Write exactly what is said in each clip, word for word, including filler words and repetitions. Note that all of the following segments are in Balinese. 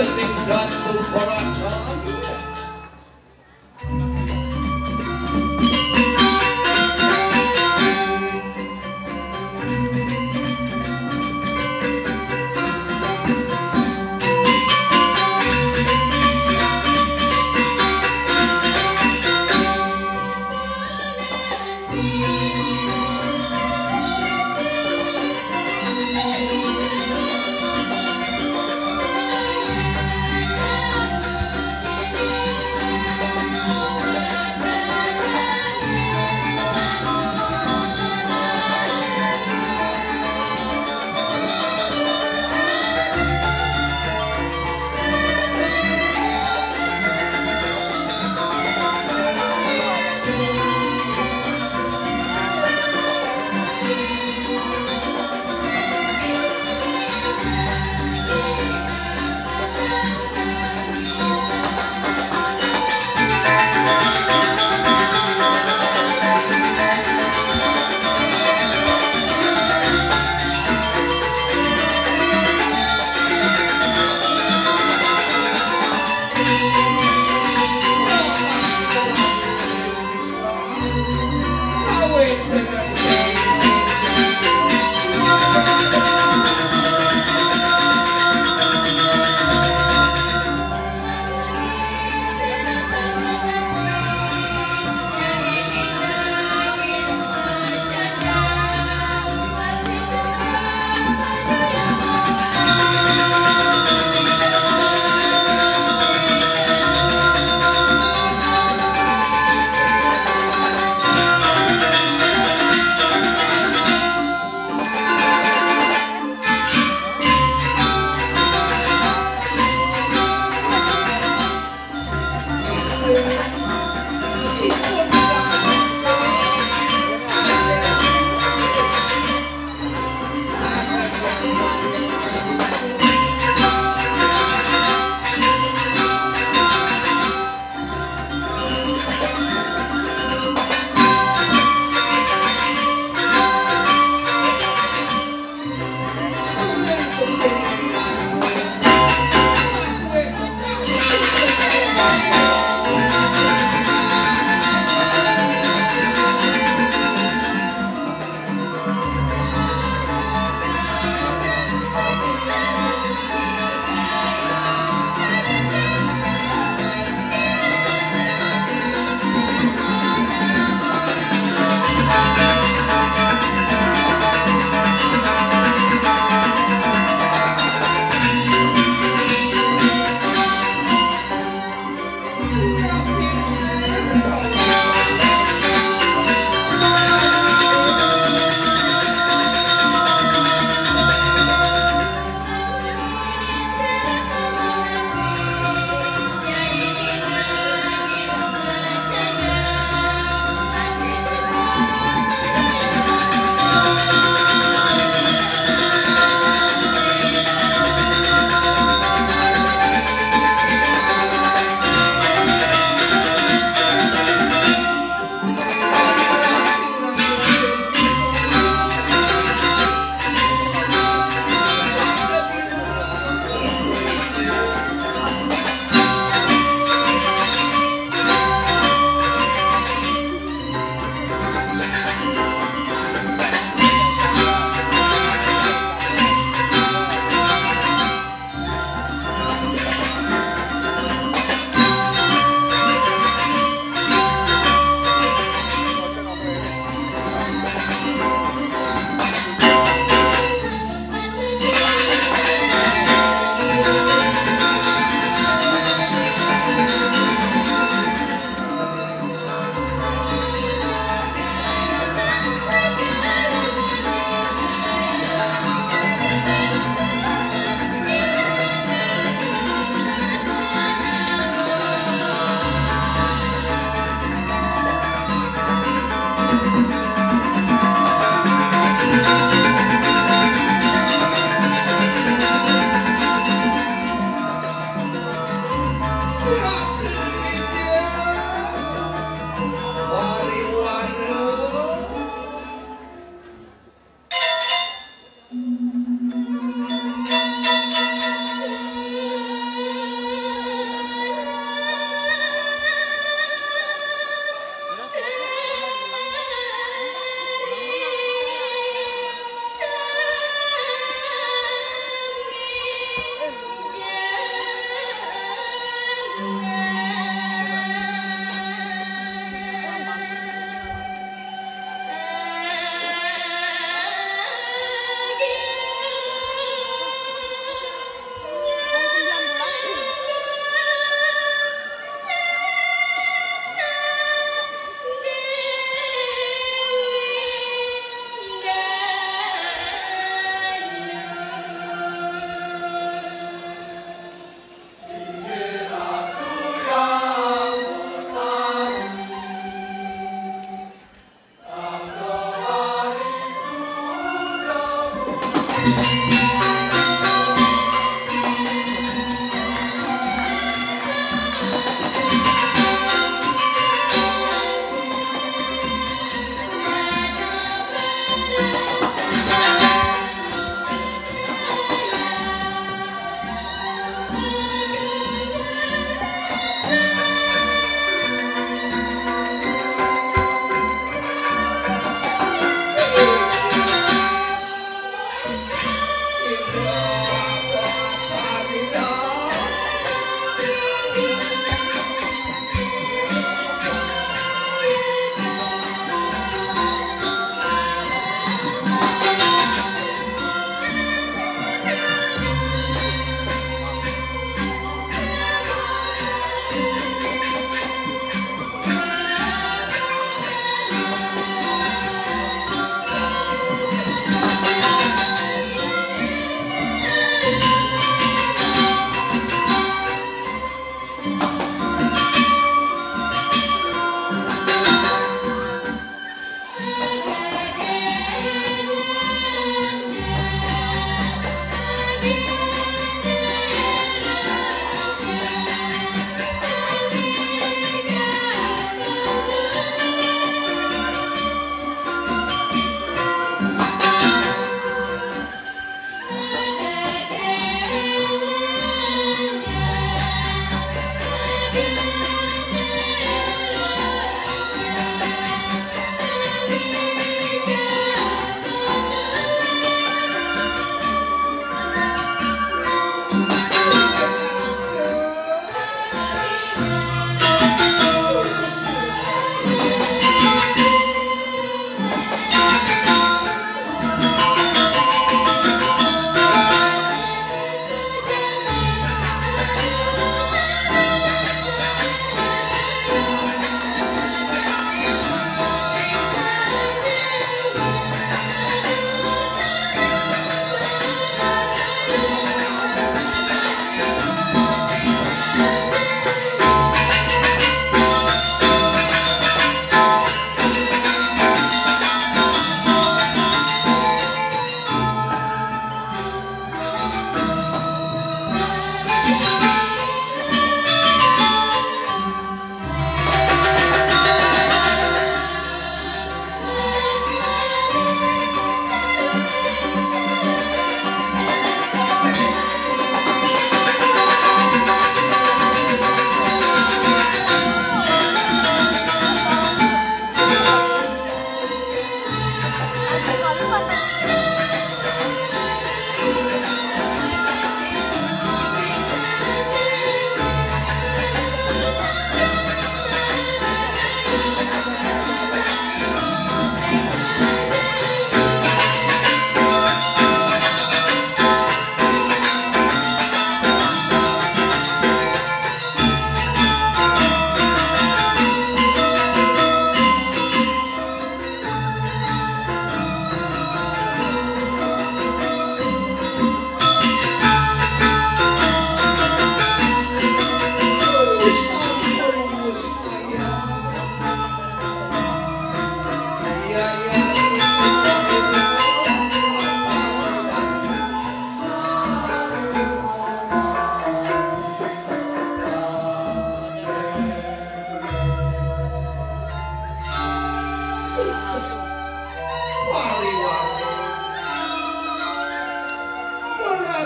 Things done move for our time.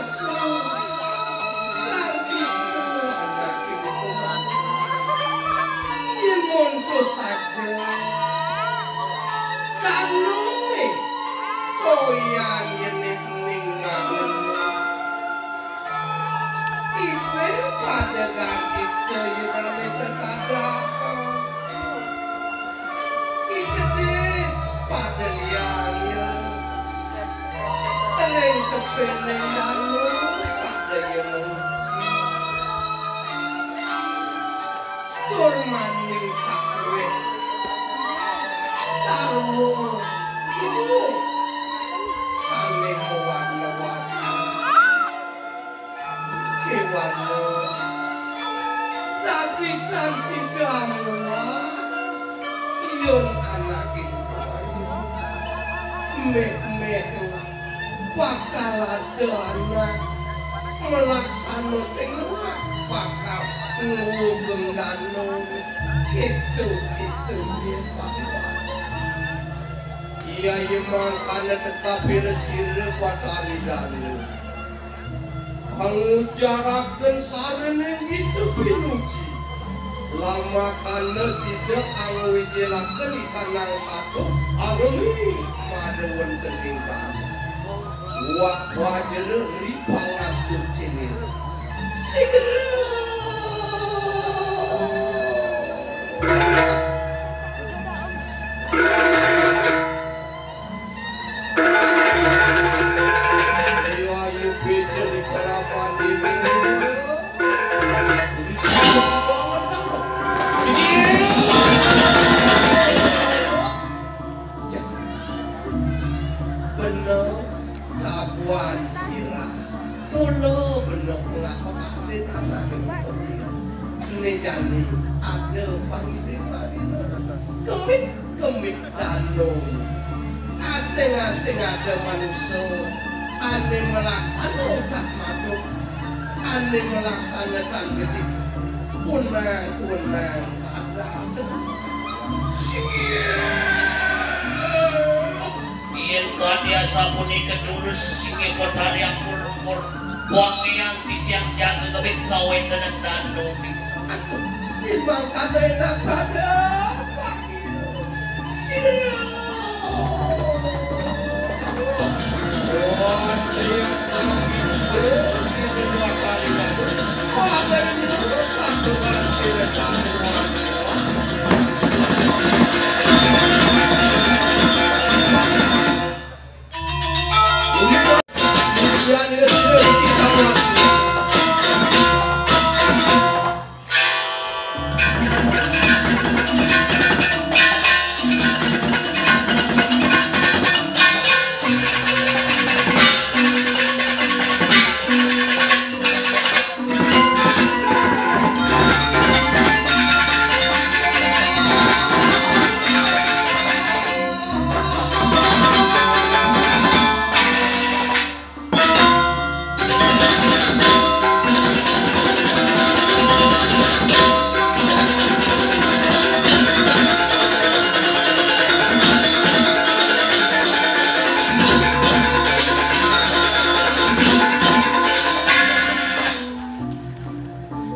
Kang kita anak ibu. Yén monto saja. Danuné toyan yén ning ngabun. Ipe pada ganti ceyunané tetadahan. Ikedis pada liang ya. Ring tepening danu pada ya menguji. Tur maning sakuwé sarwa tuwuh sané mawarna-warni. Kéwala dapitan sida nguwat yén anaké kuwat. Méh-méh bakal ada anak malaksana sing lemah bakal ngugem danu. Kéto-kéto yén bakal. Iya, iya mangkana teka pira sira Batari Danu. Pangujaraken saraning kita pinuji. Lamakana sida angwijilaken ikanang satu angemi mada wonten ing tanah. Wak wajra ri pangastucine. Sigra. Ayo, ayo, beda di karapan ini. Jadi, satu banget, kan? Sini. Bener, tabuan sirah. Mula bener, pengak-pengak, anak. Ini jani, ada panggil. Kemit. Kemit danung. Asing-asing ada manusa ane malaksana utak maduk, ane malaksana tan becik. Unang-unang ada. Siap. Yen kadi asapunika durus singgih Betari ampun-ampun, wangiang titiang jaga kemit kawetenan danung. Aduh, yen mangkana enak pada.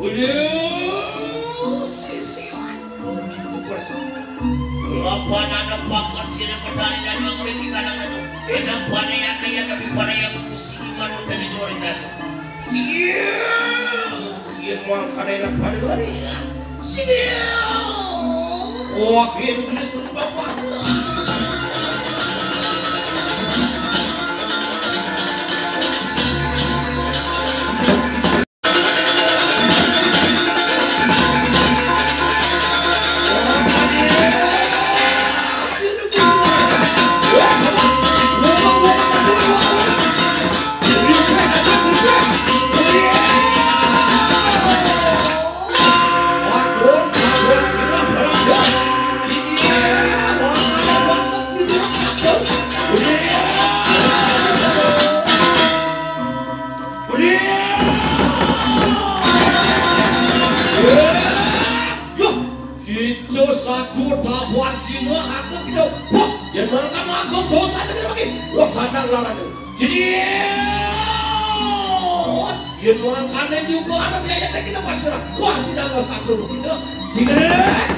Aduh, sisi aku gitu bersama. Lapanana pakan sira petani dan angling di kandang danu. Enam panayana yang lebih panaya mengusik manut dan didorong danu. Siap. Iya, mangkana enak pada dua ya. Siap. Wah, gitu bener seru bapak. Kita satu tabuan sima aku kita. Wah, yang makan makan dosa kita lagi. Wah, kandang larang tu. Jadi, Yén mangkané juga ana biayane kita pasrah. Wah, sidang satru begitu. Sigrek.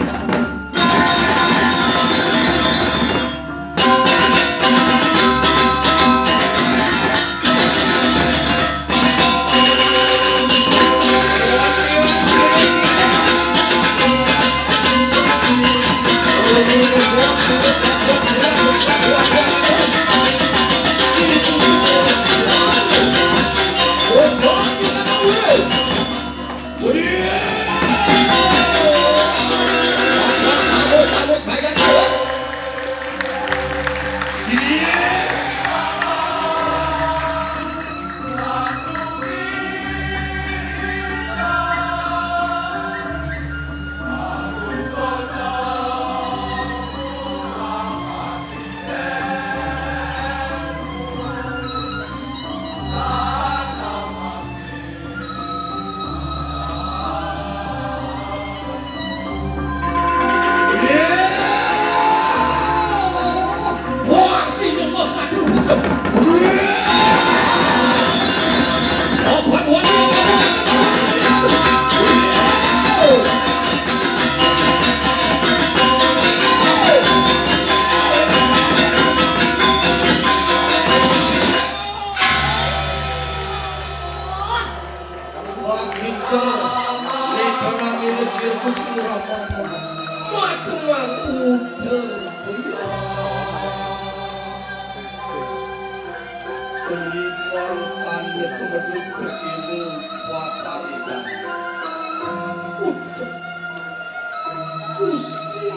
Wah, kincel. Nedanan ini sirkus murah apa? Madengan udel. Beri mangkan medhun-medhun kesini wataridan. Udel. Gusti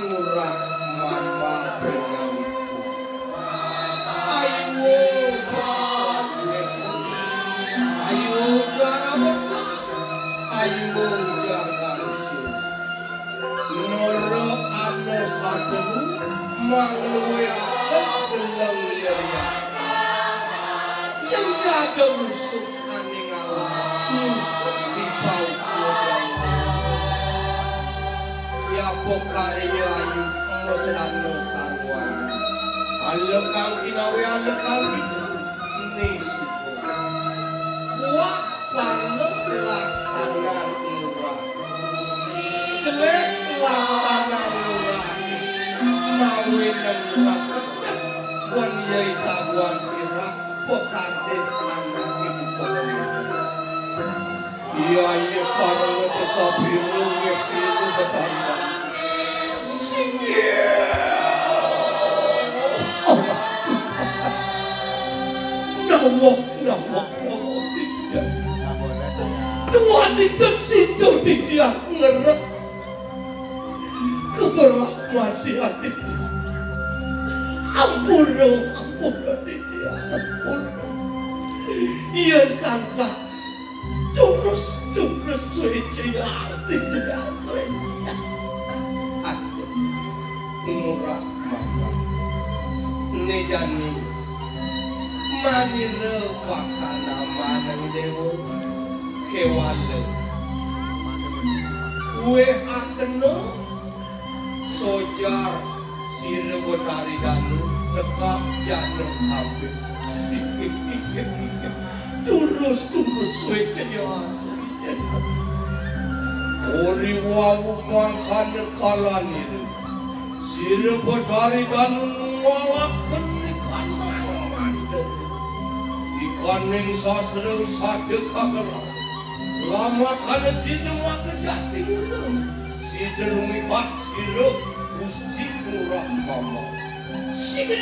Ngurah Mama Benaniku. Ayo, ayo jara bekas, ayo jara gangsir. Nara ana satru mangluwihaken geleng yerian. Senjata musuh aning alam, musuh di paukuran. Siapa karya ayu, mesrana sarwa ayu. Alekang kinawi, alekang itu, nisuka. Buah pala laksanan ngurah. Jelek laksanan ngurah. Mawinan ngurah kesel. Wan yai tabuan sirah. Pekadih anak ibu kebeli. Iya, iya, pareng teka biru, nggih, situ betanda. Singgih. Nawak, nawak, nawak, tidak. Tuhan itu situ tidak ngerek. Keberah mati hati. Ampura, ampura, tidak, ampura. Iya, Kakak. Terus, terus, suci, tidak, suci. Aduh, murah mama. Ini jani. Manira bakal namanang dewa. Kewala. Weh akena sojar sira Betari Danu tekak jana kabeh. Terus, terus, suci, ya, suci. Uri wau mangkana kalanira. Sira Betari Danu nungalaken ikanang mandeg. Ikaning sastra sadya kagelar. Lamakana sida makejati mula. Sida lumipat sira Gusti Ngurah Mama. Sida.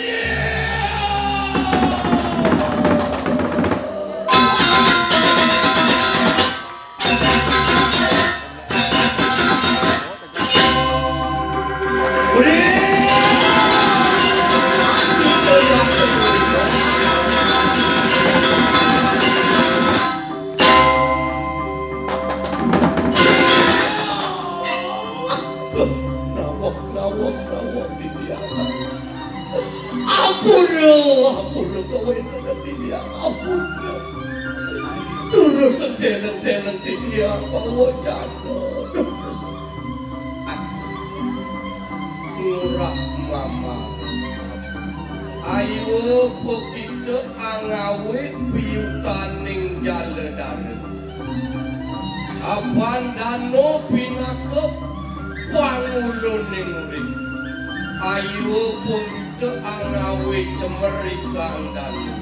Nawak, nawak, nawak, Bibi Anak. Ampura, ampura, kawenenan Bibi Anak, ampura. Terus deleng-deleng Bibi Anak, bawa jana. Terus. Ngurah Mama. Ayo, pokita angawe piutaning jala dara. Pinaka panguluning urip. Ayu pun ita angawe cemer ikang danu.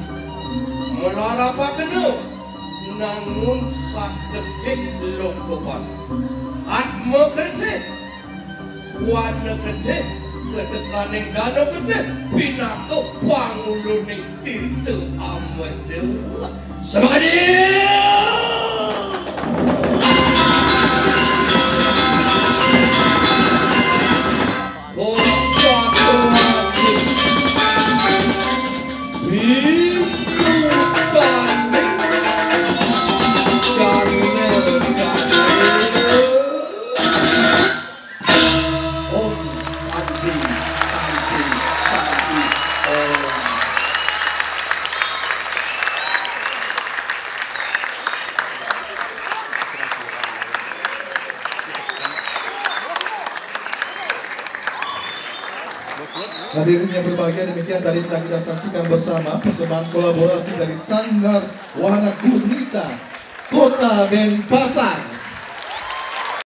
Malarapakena nangun sakedih lokapan. Atma kedih, wana kedih, kedekaning dana kedih, pinaka panguluning tirta ameda. Semangat! Om Santi, Santi, Santi, Om. Hadirin yang berbahagia, demikian tadi telah kita saksikan bersama persembahan kolaborasi dari Sanggar Wahana Gurita Kota Denpasar.